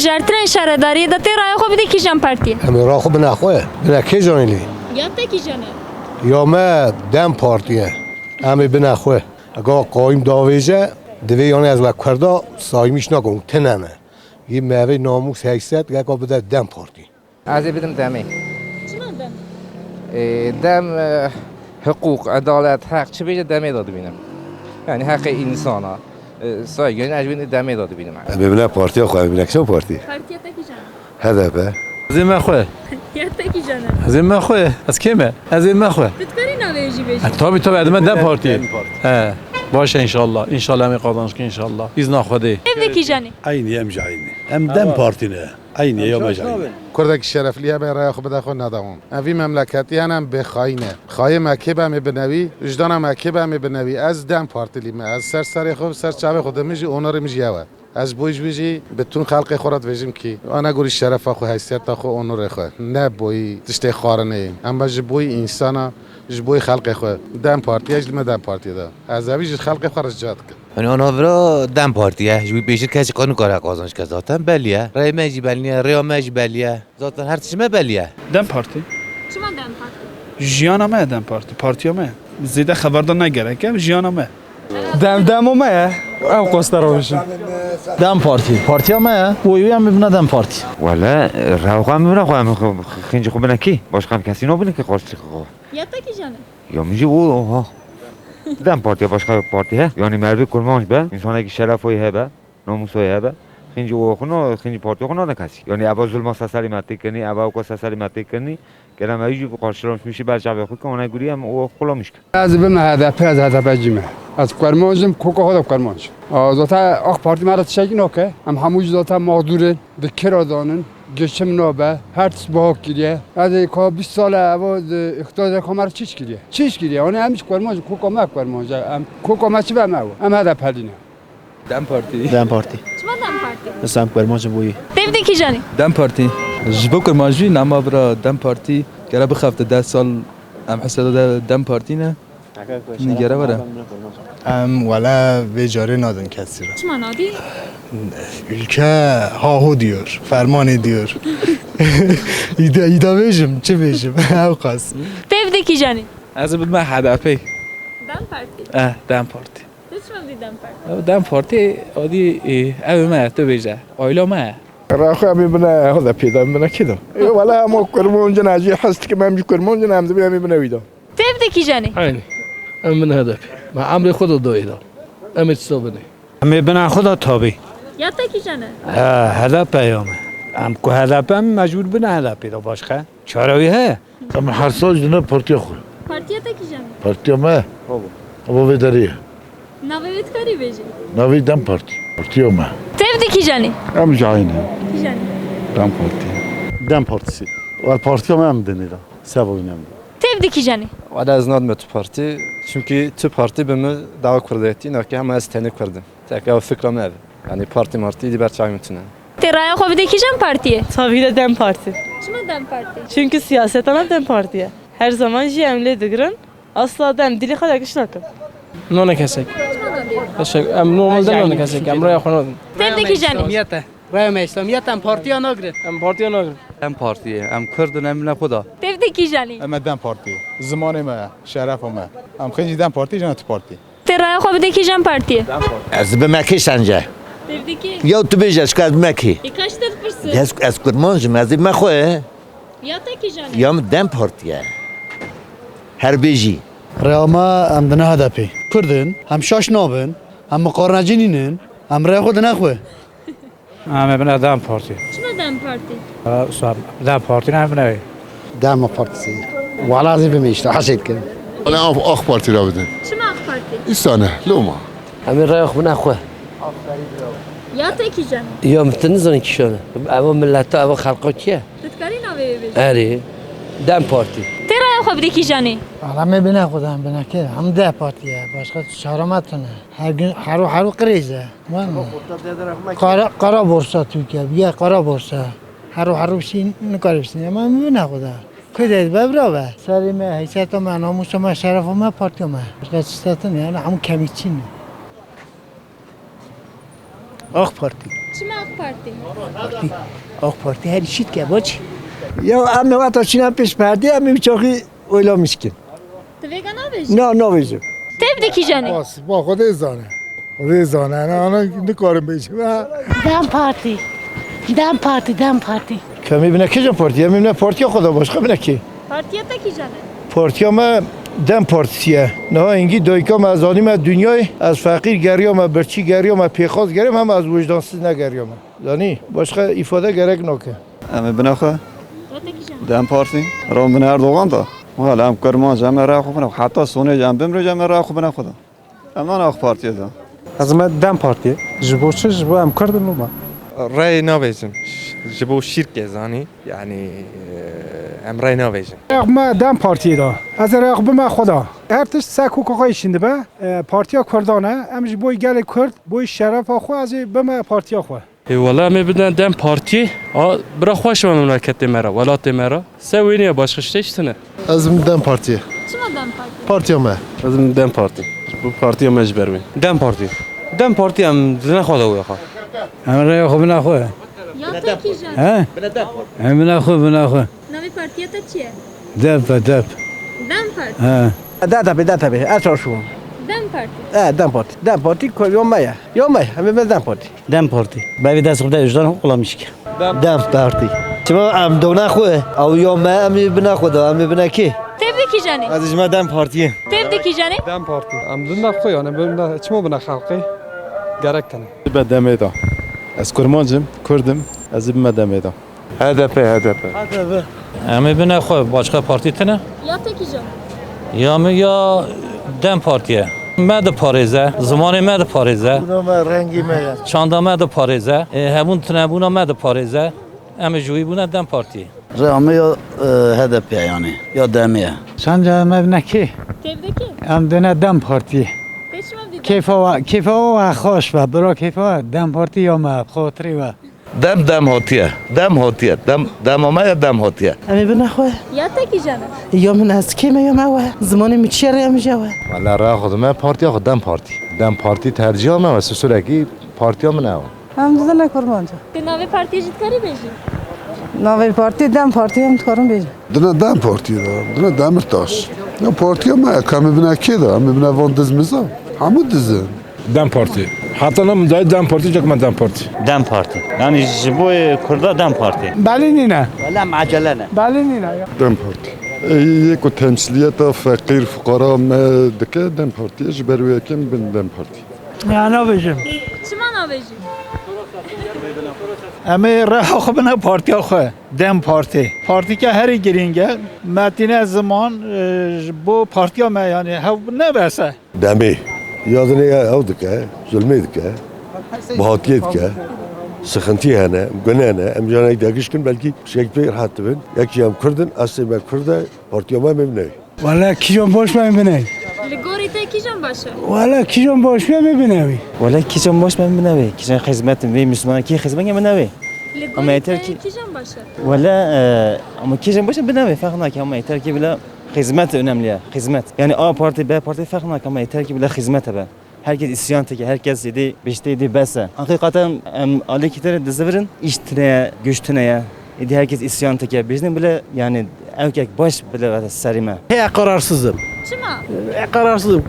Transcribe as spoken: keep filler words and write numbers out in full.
Jartinên şaredariyê de tê raya xwe bidî kîjan partiyê? Em ê raya xwe bine xwe. Bine kê janî lê? Ya te kîjan e? Ya me DEM Partî ye. Em ê bine xwe. Ega qayîm davêje, divê yanî ez we Kurda saymîş nakim, tune me. Yê me vê namûs heyset, eka bide DEM Partî. Ez ê bidim DEMê. Çima DEM? Ê, DEM, e, hiqûq, edalet, heq, çi bêje DEMê de dibînim. Yani heqê însana, e, saygı, yani ez jî DEMê de dibînim. Em ê bine partiya xwe, em ê bine kîjan partî? Partiya te kîjan e? HDP. Ez ê me xwe. Ya te kîjan e? Ez ê me xwe. Ez kê me? Ez ê me xwe. Tu dikarî navê wê jî bêjî? E, tabii, tabii, ez ê me DEM Partî. DEM Partî. He. Baş e inşallah. İnşallah em ê qazanç kin inşallah. İzna Xwedê. Ev de kîjan e? Aynî, em jî aynî. Em DEM Partî ne. Aynî, ya me jî aynî. Kurdekî şereflî hebe raya xwe bide xwe nedawam. Em vî memleketî hene em bê xayîn e. Xayê me kê be em ê binewî, wijdana me kê be em ê binewî. Ez DEM Partilî me. Ez ser serê xwe, ser çavê xwe de min jî onorê min jî ew e. Ez ji bo jî wî jî bi tûn xelqê xwe re dibêjim kî, ana gorî şerefa xwe, heysiyeta xwe, onorê xwe. Ne boyî tiştê xwarinê. Em ji boyî însana, ji boyî xelqê xwe. DEM Partî ye, ji me DEM Partî de. Ez evî ji xelqê xwe rica dikim. Hani ona vira DEM Partî ye. Ji wî pêşî kesî qanûn kare qazanç ke zaten belî ye. Rêya me jî belî ye, rêya me jî belî ye. Zaten her tişt me belî ye. DEM Partî. Çima DEM Partî? Jiyana me ye DEM Partî, partiya me ye. Zêde xeberdan ne gerek e, jiyana me. DEM, DEMo me ye. Ew qas te re bêjim. DEM Partî, partiya me ye. Wê wê em bibine DEM Partî. Wele, rewxa min bira xwe, em xwe, xêncî xwe bine kî? Başqa em kesî nabine kî qarşî xwe. Ya te kîjan e? Ya min jî o, oha. DEM Partî, başqa partî he. Yanî merivê kurmanc be, însanekî şeref wê hebe, namûs wê hebe. Xêncî o xwe na, xêncî partiya xwe nade kesî. Yanî eva zulma seserî me tê kirinî, eva weka seserî me tê kirinî. Gere me jî qarşılamışmışî ber çavê xwe ke ona gurî em o xulamîş ke. Ez bime HDP, ez HDPcî me. Ez kurmanc im, koka xwe de kurmanc. A, zaten AK Partî me re tiştekî nake. Em hemû jî zaten mağdur in. Di kira danin, geçim nabe, her tişt biha kiriye. Ez ê ka bîst sal e, eva di îqtidarê ka me re çi kiriye? Çi kiriye? Hani em ji kurmanc, koka me kurmanc e. Em, koka me çi be me ew? Em HDPlî ne. DEM Partî. DEM Partî. Çima DEM Partî? Mesela em kurmanc bûyî. Tevde kîjanî? DEM Partî. Ji bo kurmancî nama bira DEM Partî gere bixefte deh sal em heseda de DEM Partî ne. Nîgere were. Em wele vê carê nadin kesî re. Çima nadî? Ülke haho diyor, ferman ediyor. Îda, îda bêjim, çi bêjim? Ew qas. Tevde kîjanî? Ez bidime HDP. DEM Partî. Eh, DEM Partî. Tu çima dî DEM Partî? Ew DEM Partî, o dî, e, ew me, tu bêje. Aila me. Raxwe em bine HDP de, em bine kê de? E, wele em o kurmancin, ez jî hes dikim, em jî kurmancin, em dibin em bine wî de. Tevde kîjanî? Aynî. Em bine HDP. Me emrê xwe de doyê de. Em ê tişta binê. Em ê bine xwe de tabî. Ya te kîjan e? He, HDP ya me. Em ku HDP em mecbûr bine HDP de başqa. Çare wî heye? Em her sal dine partiya xwe. Partiya te kîjan e? Partiya me. Ava vê derê ye. Navê wê dikarî bêjî? Navê DEM Partî. Partiya me. Tevde kîjanî? Em jî aynî. Kîjanî? DEM Partî. DEM Partisi. Wele partiya me em dinê de. Seba wî em dinê. Tevde kîjanî? Wele ez nadime tu partî. Çimkî tu partî bi min dawa kurdetî nake, hema ez tenê kurd im. Tek ew fikra me ev e. Yanî partî martî dî ber çavê min tune. Tê raya xwe bidê kîjan partiyê? Tabii de DEM Partî. Çima DEM Partî? Çünkü siyasetten hep DEM Partî ye. Her zaman jî em lê digirin. Asla DEM dilê xwe de giş nakin. Nane kesek. Çima nadê? Kesek. Em normalde nane kesek. Em raya xwe nadin. Tevde kîjanî? Raya me İslamiyet, em partiya nagirin. Em partiya nagirin. Em partiyê, em Kurd in, em ne xwe da. Tevde kîjanî? Em e DEM Partî. Zimanê me, şerefa me. Em xêncî DEM Partî, jina tu partî. Tê raya xwe bidê kîjan partiyê? Ez bi me kê sence? Tevdikî. Ya tu bêje, çika ez bi me kê? Ê kaç te dipirsin? Ez, ez kurmancim, ez ê me xwe. Ya te kîjan e? Ya min DEM Partî ye. Her bêjî. Rêya me em dine HDP. Kurd in, em şaş nabin, em miqarnecî nînin, em rêya xwe dine xwe. Em ê bine DEM Partî. Çima DEM Partî? Aa, usta, DEM Partî ne bine. DEM Partisi. Wala zî bime işte, haşet kim. Wala AK, AK Partî ra bidin. Çima AK Partî? Îsane, loma. Em ê raya xwe bine xwe. Ya te kîjan e? Ya min tu nizanî kîjan e. Ev mileta, ev xelqa kî ye? Tu dikarî navê wê bêjî? Erê. DEM Partî. Tê raya xwe bidî kîjanî? Wala me bine xwe de, em bine kê? Em DEM Partî ye. Başka çare me tune. Her gün heru heru kriz e. Var mı? Kara, kara borsa Türkiye, bir kara borsa. Heru heru bir şey ne kadar bir şey. Ama mümkün ne kadar. Köyde be bira be. Serime, heysiyetime, namusuma, şerefime, partiyime. Başka çistetim yani, ama kemikçiyim. AK Parti. Çima AK Partî? Partî. AK Partî her şît ke baş. Ya em weta çîna pêş perdê, em ê çaxî oylamîş kin. Tu vêga nabêjî? Na, nabêjim. Tevde kîjan e? Bas, ba Xwedê zane. Xwedê zane. Ana, ana nikarim bêjim. Ha. DEM Partî. DEM Partî, DEM Partî. Kemî bine kîjan partî? Em bine partiya xwe de, başka bine kî? Partiya te kîjan e? Partiya me DEM Partisi ye. Niha hingî dayika me, ez anîme dinyayê, ez feqîr geriyame, birçî geriyame, pêxaz geriyame, hem ez wijdansiz negeriyame. Zanî, başka îfade gerek nake. Em ê bine xwe. Ya te kîjan e? DEM Partî. Ron bine Erdogan da. Wala em Kurmanc, em ê raya xwe bine xwe. Heta sonê em bimrê, em ê raya xwe bine xwe da. Em nan AK Partiyê de. Ez me DEM Partiyê. Ji bo çi? Ji bo em Kurd in û me. Rey nabêjim. Ji bo şîrkê zanî. Yanî, e, em rey nabêjin. Rêx me DEM Partiyê de. Ez ê rêx bime xwe da. Her tişt ser koka xwe îşîn dibe. E, Partiya Kurdan e. Em ji bo gelê Kurd, bo şerefa xwe ez ê bime partiya xwe. Ê, wela em ê bidin DEM Partiyê. A, bira xweş be memleketê me re, welatê me re. Se wênî ye, başka tiştê tune. Ez bim DEM Partiyê. Çima DEM Partî? Partiya me. Ez bim DEM Partî. Bu partiya me ji ber wê. DEM Partî. DEM Partî em dine xwe de wê xwe. Em rêya xwe bine xwe. Ya te kîjan e? He? Em bine xwe, bine xwe. Navê partiya te çi ye? DEP, DEP. DEM Partî? He. DEP, DEP, ez çalışıyorum. DEM Partî? He, DEM Partî. DEM Partî ko-, yo me ye. Yo me, em bime DEM Partî. DEM Partî. Bevî dest xwe de wijdan xwe qulamişik. DEM Partî. Çima em dona xwe? Ew ya me, em ê bine xwe de, em ê bine kê? Tevde kîjan e? Ez ji me DEM Partiyê. Tevde kîjan e? DEM Partî. Em bine xwe yani, bine, çima bine xelqê? Gerek tene. Be DEMê de. Ez Kurmancim, Kurdim, ez bime DEMê de. HDP, HDP. Em ê bine xwe, başka partî tine? Ya te kîjan e? Ya min ya DEM Partî ye. Me diparêze, zimanê me diparêze. Bûna me rengê me ye. Çanda me diparêze. E, hebûn tunebûna me diparêze. Em ê ji wî bûne DEM Partî. Rêya me ya, e, HDP ye yani. Ya DEMê ye. Çanda me bine kê? Tevde kê? Em dine DEM Partî. Te çima vî DEM? Kêfa wa, kêfa wa xweş be. Bira kêfa DEM Partî ya me, xatirê we. DEM, DEM hatiye. DEM hatiye. DEM, DEMa me ya DEM hatiye. Em ê bine xwe. Ya te kîjan e? Ya min ez kê me ya me we. Zimanê min çi ye, rêya min jî ew e. Wala rêya xwe dime partiya xwe, DEM Partî. DEM Partî tercîha me we, susurekî partiya min ew e. Em dizine Kurmanca. Tu navê partiyê jî dikarî bêjî? Navê partiyê DEM Partî em dikarin bêjin. Dine DEM Partiyê de, dine Demirtaş. Ya partiya me, em ê bine kê de, em ê bine van dizmiza. Hemû dizin. DEM Partî. Heta ne min dayê DEM Partî, cek me DEM Partî. DEM Partî. Yani ji bo Kurda DEM Partî. Belî nîne. Wela em ecele ne. Belî nîne ya. DEM Partî. Ê, yê ku temsîliyeta feqîr, fuqara me dike, DEM Partî. Ji ber wê yekê em bin DEM Partî. Ya nabêjim. Çima nabêjî? Em ê rêya xwe bine partiya xwe. DEM Partî. Partîke herî girîng e. Me tîne ziman, e, ji bo partiya me yani hev ne bes e. DEMê. Ya dinê ew dike, zulmê dike, bihatiyê dike, sixintî hene, gune hene, em jî hene dagiş kin, belkî şek pê rehet dibin. Yekî em Kurd in, eslê me Kurd e, partiya me em ê bine. Wele kîjan baş me em bine. Li gorî te kîjan baş e? Wele kîjan baş me em bine wî. Wele kîjan baş me em bine wî. Kîjan xizmet wî, Müslüman kî xizmet em bine wî. Li gorî te kîjan baş e? Wele, e, ama kîjan baş em bine wî, ferq nake ama yeter ki bile Xizmet önemli ya, xizmet. Yani A Parti, B Parti ferq nake ama yeter ki bile xizmet hebe. Herkes isyan teke, herkes êdî biştê êdî bes e. Heqîqeten em alîkî te re dizivirin, îş tune ye, güç tune ye. Êdî herkes isyan teke. Bêjin bile yani ew kek baş bile serî me. He, kararsızım. Çima? E, kararsızım.